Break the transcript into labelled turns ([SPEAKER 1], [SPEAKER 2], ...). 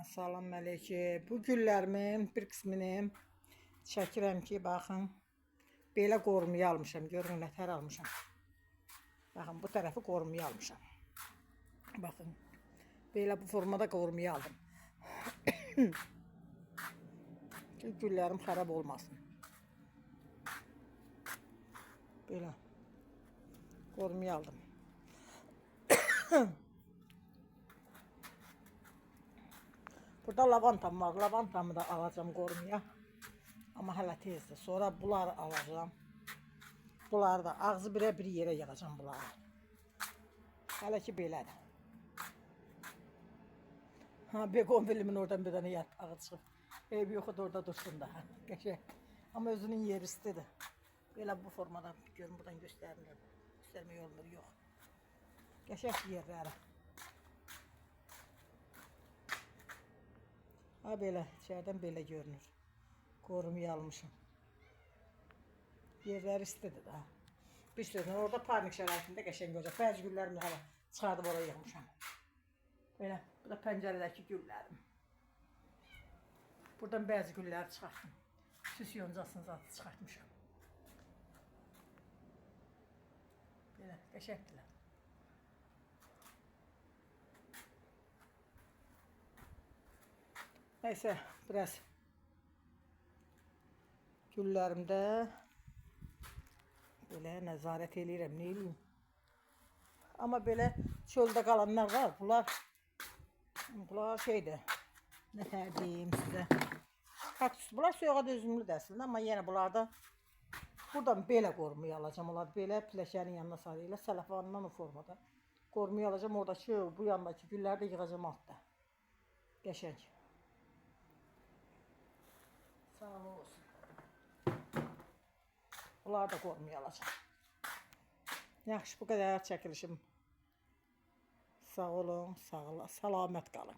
[SPEAKER 1] Salam əleykum. Bu güllərimin bir qismini çəkirəm ki, baxın. Belə qorumaya almışam. Görün nətər almışam. Baxın, bu tərəfi qorumaya almışam. Baxın. Belə bu formada qorumaya aldım. Ki güllərim xarab olmasın. Belə qorumaya aldım. Burada lavantam var. Lavantamı da alacağım qorumaya. Amma hələ tezdir. Sonra bunları alacağım. Bunları da ağzı birə bir yerə yığacağım bunları. Hələ ki belədir. Ha, begonvilimin oradan bir dənə yarpağı çıxıb. Eybi yoxdur, orada dursun da. Qəşəng. Amma özünün yeri istidir. Belə bu formada görün, buradan göstərmirəm. Göstərmək olmur, yox. Qəşəng yerləri. Ha belə, içərdən belə görünür. Qorumaya almışam. Yerləri istidir daha. Bir sözlə orada parnik şəraitində qəşəng olacaq. Bəzi güllərimi hələ çıxardıb oraya yığmışam. Belə, bu da pəncərədəki güllərim. Buradan bəzi gülləri çıxartdım. Süs yoncasını zaten çıxartmışam. Belə, qəşəngdirlər. Neyse, biraz güllərimdə belə nəzarət eləyirəm, nə eləyim. Amma belə çöldə qalanlar var. Bunlar şeydir. Nə tər deyim sizə. Kaktus. Bunlar soyuğa dözümlüdür əslində, amma yenə bunlarda buradan belə qorumaya alacağım. Onlar belə pilləkənin yanına sarı ilə sələfandan o formada qorumaya alacağım. Oradakı bu yandakı gülləri də yığacağım altda. Qəşəng. Sağ olsun. Bunları da qorumaya alacağım. Yaxşı, bu qədər çəkilişim. Sağ olun, sağ olun, salamat qalın.